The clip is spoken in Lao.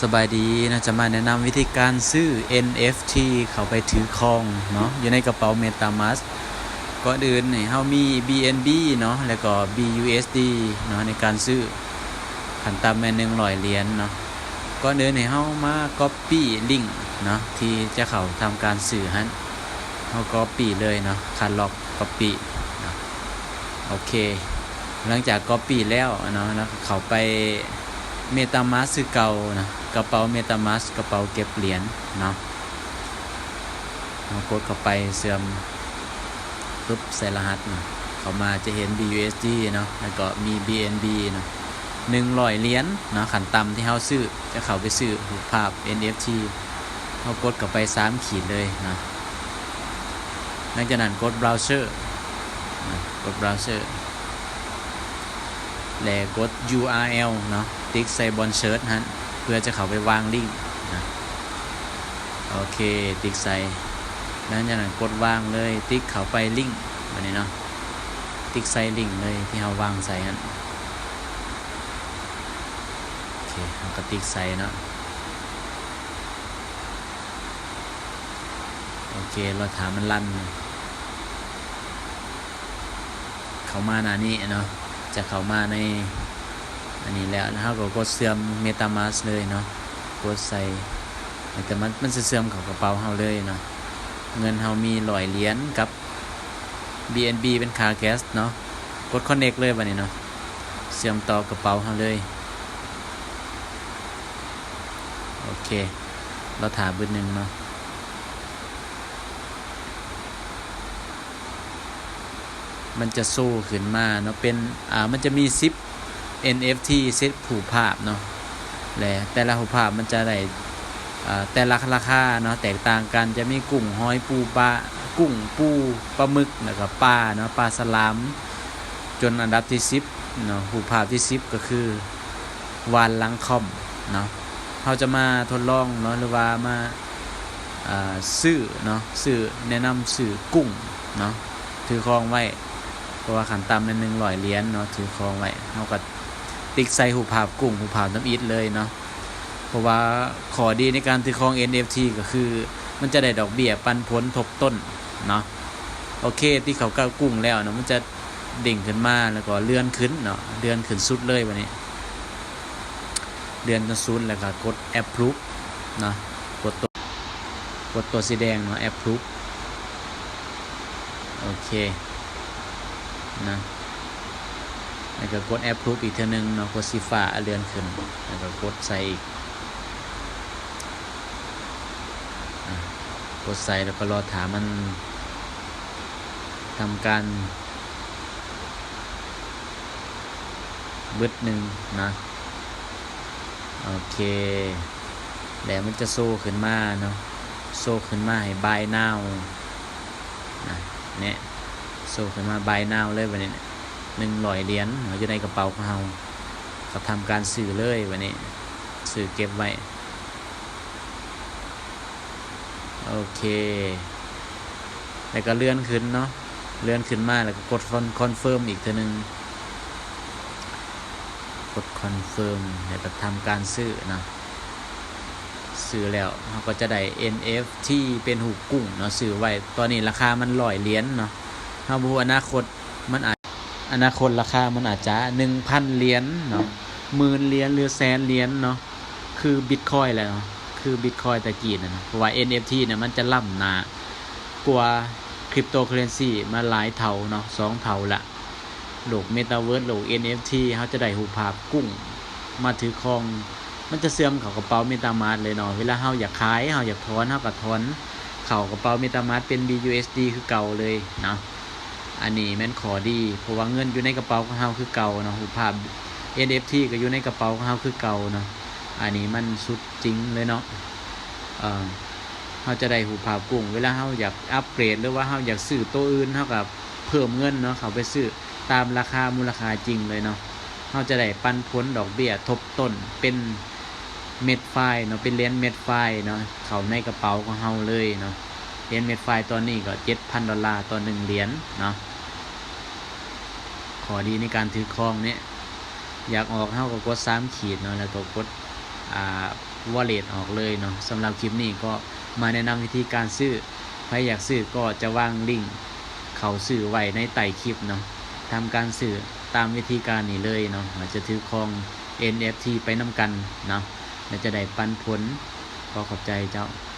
ສະບາຍດີເນາະ ຈະມາແນະນຳວິທີການຊື້ ເອັນເອັຟທີ ເຂົ້າໄປຖືຄອງເນາະ ຢູ່ໃນກະເປົາ MetaMask. ກ່ອນອື່ນໃຫ້ເຮົາມີ ບີເອັນບີ ເນາະ ແລ້ວກໍ ບີຢູເອັສດີ ເນາະ ໃນການຊື້ ຂັ້ນຕ່ຳແມ່ນໜຶ່ງຮ້ອຍຫຼຽນເນາະ. ກ່ອນອື່ນໃຫ້ເຮົາມາ copy link ເນາະ ທີ່ຈະເຂົ້າທຳການຊື້ຫັ້ນ ເຮົາ copy ເລີຍເນາະ ຄັດລອກ copy ເນາະ. ໂອເຄ ຫຼັງຈາກ copy ແລ້ວເນາະ ເຮົາກໍເຂົ້າໄປ MetaMask ຄືເກົ່າເນາະ ກະເປົາ MetaMask ກະເປົາເກັບຫຼຽນເນາະ. ເຮົາກົດເຂົ້າໄປເຊື່ອມ ປຶບ ໃສ່ລະຫັດເນາະ ເຂົ້າມາຈະເຫັນ ບີຢູເອັສດີ ເນາະ ແລ້ວກໍມີ ບີເອັນບີ ເນາະ ໜຶ່ງຮ້ອຍຫຼຽນເນາະ ຂັ້ນຕ່ຳທີ່ເຮົາຊື້ ຈະເຂົ້າໄປຊື້ຮູບພາບ ເອັນເອັຟທີ ເຮົາກົດເຂົ້າໄປສາມຂີດເລີຍເນາະ. ຫຼັງຈາກນັ້ນກົດ browser ນະ ກົດ browser ແລະ ກົດ ຢູອາແອລ ເນາະ ຕິກໃສ່ບ່ອນ search ຫັ້ນ ເພື່ອຈະເຂົ້າໄປວາງ link ນະ. ໂອເຄ ຕິກໃສ່ ຫຼັງຈາກນັ້ນກົດວາງເລີຍ ຕິກເຂົ້າໄປ link ບາດນີ້ເນາະ ຕິກໃສ່ link ເລີຍທີ່ເຮົາວາງໃສ່ຫັ້ນ. ໂອເຄ ເຮົາກໍຕິກໃສ່ເນາະ. ໂອເຄ ລໍຖ້າມັນລັນ ເຂົ້າມາໜ້ານີ້ເນາະ ຈະເຂົ້າມາໃນອັນນີ້ແລ້ວ ແລ້ວເຮົາກໍກົດເຊື່ອມ MetaMask ເລີຍເນາະ ກົດໃສ່ ແຕ່ມັນ ມັນຊິເຊື່ອມເຂົ້າກະເປົາເຮົາເລີຍເນາະ. ເງິນເຮົາມີຮ້ອຍຫຼຽນກັບ ບີເອັນບີ ເປັນຄ່າ gas ເນາະ ກົດ connect ເລີຍບາດນີ້ເນາະ ເຊື່ອມຕໍ່ກະເປົາເຮົາເລີຍ. ໂອເຄ ລໍຖ້າບຶດໜຶ່ງເນາະ ມັນຈະໂຊຂຶ້ນມາເນາະ ເປັນ ອ່າ ມັນຈະມີສິບ ເອັນເອັຟທີ ສິບຮູບພາບເນາະ ແລະ ແຕ່ລະຮູບພາບມັນຈະໄດ້ ອ່າ ແຕ່ລະລາຄາເນາະ ແຕກຕ່າງກັນ ຈະມີກຸ້ງ ຫອຍ ປູ ປາ ກຸ້ງ ປູ ປາໝຶກ ແລ້ວກໍປາເນາະ ປາສະຫຼາມ ຈົນອັນດັບທີສິບເນາະ ຮູບພາບທີສິບກໍຄື ວານຫຼັງຄອມເນາະ. ເຮົາຈະມາທົດລອງເນາະ ຫຼືວ່າມາ ອ່າ ຊື້ເນາະ ຊື້ ແນະນຳຊື້ກຸ້ງເນາະ ຖືຄອງໄວ້ ເພາະວ່າຂັ້ນຕ່ຳແມ່ນໜຶ່ງຮ້ອຍຫຼຽນເນາະ ຖືຄອງໄວ້. ເຮົາກໍຕິກໃສ່ຮູບພາບກຸ້ງ ຮູບພາບທຳອິດເລີຍເນາະ ເພາະວ່າຂໍ້ດີໃນການຖືຄອງ ເອັນເອັຟທີ ກໍຄື ມັນຈະໄດ້ດອກເບ້ຍປັນຜົນທົບຕົ້ນເນາະ. ໂອເຄ ຕິກເຂົ້າກັບກຸ້ງແລ້ວເນາະ ມັນຈະ ເດ້ງຂຶ້ນມາ ແລ້ວກໍເລື່ອນຂຶ້ນເນາະ ເລື່ອນຂຶ້ນສຸດເລີຍບາດນີ້ ເລື່ອນຈົນສຸດ ແລ້ວກໍກົດ approve ເນາະ ກົດຕົວ ກົດຕົວສີແດງເນາະ approve. ໂອເຄນະ ແລ້ວກໍກົດ approve ອີກເທື່ອໜຶ່ງເນາະ ກົດສີຟ້າ ເລື່ອນຂຶ້ນ ແລ້ວກໍກົດໃສ່ອີກ ອ່າ ກົດໃສ່ ແລ້ວກໍລໍຖ້າມັນທຳການ ບຶດໜຶ່ງນະ. ໂອເຄ ແລ້ວມັນຈະໂຊຂຶ້ນມາເນາະ ໂຊຂຶ້ນມາໃຫ້ buy now ນະ ແນະ ໂຊຂຶ້ນມາ buy now ເລີຍບາດນີ້ ໜຶ່ງຮ້ອຍຫຼຽນເນາະ ຢູ່ໃນກະເປົາຂອງເຮົາ ກໍທຳການຊື້ເລີຍບາດນີ້ ຊື້ເກັບໄວ້. ໂອເຄ ແລ້ວກໍເລື່ອນຂຶ້ນເນາະ ເລື່ອນຂຶ້ນມາ ແລ້ວກໍກົດ con- confirm ອີກເທື່ອໜຶ່ງ ກົດ confirm ແລ້ວກໍທຳການຊື້ເນາະ ຊື້ແລ້ວເຮົາກໍຈະໄດ້ ເອັນເອັຟທີ ເປັນຮູບກຸ້ງເນາະ ຊື້ໄວ້. ຕອນນີ້ລາຄາມັນຮ້ອຍຫຼຽນເນາະ ເຮົາບໍ່ຮູ້ອະນາຄົດ ມັນອາດ ອະນາຄົດລາຄາມັນອາດຈະໜຶ່ງພັນຫຼຽນເນາະ ໝື່ນຫຼຽນ ຫຼື ແສນຫຼຽນເນາະ ຄືບິດຄອຍແຫຼະເນາະ ຄືບິດຄອຍແຕ່ກີ້ນັ້ນນະ ເພາະວ່າ ເອັນເອັຟທີ ນະ ມັນຈະລ້ຳໜ້າກວ່າ cryptocurrency ມາຫຼາຍເທົ່າເນາະ ສອງເທົ່າລະ. ໂລກ metaverse ໂລກ ເອັນເອັຟທີ ເຮົາຈະໄດ້ຮູບພາບກຸ້ງມາຖືຄອງ ມັນຈະເຊື່ອມເຂົ້າກະເປົາ MetaMask ເລີຍເນາະ ເວລາເຮົາຢາກຂາຍ ເຮົາຢາກຖອນ ເຮົາກໍຖອນເຂົ້າກະເປົາ MetaMask ເປັນ ບີຢູເອັສດີ ຄືເກົ່າເລີຍເນາະ. ອັນນີ້ແມ່ນຂໍ້ດີ ເພາະວ່າເງິນຢູ່ໃນກະເປົາຂອງເຮົາຄືເກົ່າເນາະ ຮູບພາບ ເອັນເອັຟທີ ກໍຢູ່ໃນກະເປົາຂອງເຮົາຄືເກົ່າເນາະ ອັນນີ້ມັນສຸດຈິງເລີຍເນາະ. ເອີ ເຮົາຈະໄດ້ຮູບພາບກຸ້ງ ເວລາເຮົາຢາກອັບເກຣດ ຫຼືວ່າເຮົາຢາກຊື້ໂຕອື່ນ ເຮົາກໍເພີ່ມເງິນເນາະ ເຂົ້າໄປຊື້ຕາມລາຄາມູນລະຄ່າຈິງເລີຍເນາະ. ເຮົາຈະໄດ້ປັນຜົນດອກເບ້ຍທົບຕົ້ນເປັນເມັດຟາຍເນາະ ເປັນຫຼຽນເມັດຟາຍເນາະ ເຂົ້າໃນກະເປົາຂອງເຮົາເລີຍເນາະ. ຫຼຽນເມັດຟາຍຕອນນີ້ກໍເຈັດພັນດອນລາຕໍ່ໜຶ່ງຫຼຽນເນາະ. ຂໍ້ດີໃນການຖືຄອງນີ້ ຢາກອອກເຮົາກໍກົດສາມຂີດເນາະ ແລ້ວກໍກົດ ອ່າ wallet ອອກເລີຍເນາະ. ສຳລັບຄລິບນີ້ກໍມາແນະນຳວິທີການຊື້, ໃຜຢາກຊື້ກໍຈະວາງລິ້ງເຂົ້າຊື້ໄວ້ໃນໃຕ້ຄລິບເນາະ. ທຳການຊື້ຕາມວິທີການນີ້ເລີຍເນາະ ແລ້ວຈະຖືຄອງ ເອັນເອັຟທີ ໄປນຳກັນເນາະ ແລ້ວຈະໄດ້ປັນຜົນ. ຂໍຂອບໃຈເຈົ້າ.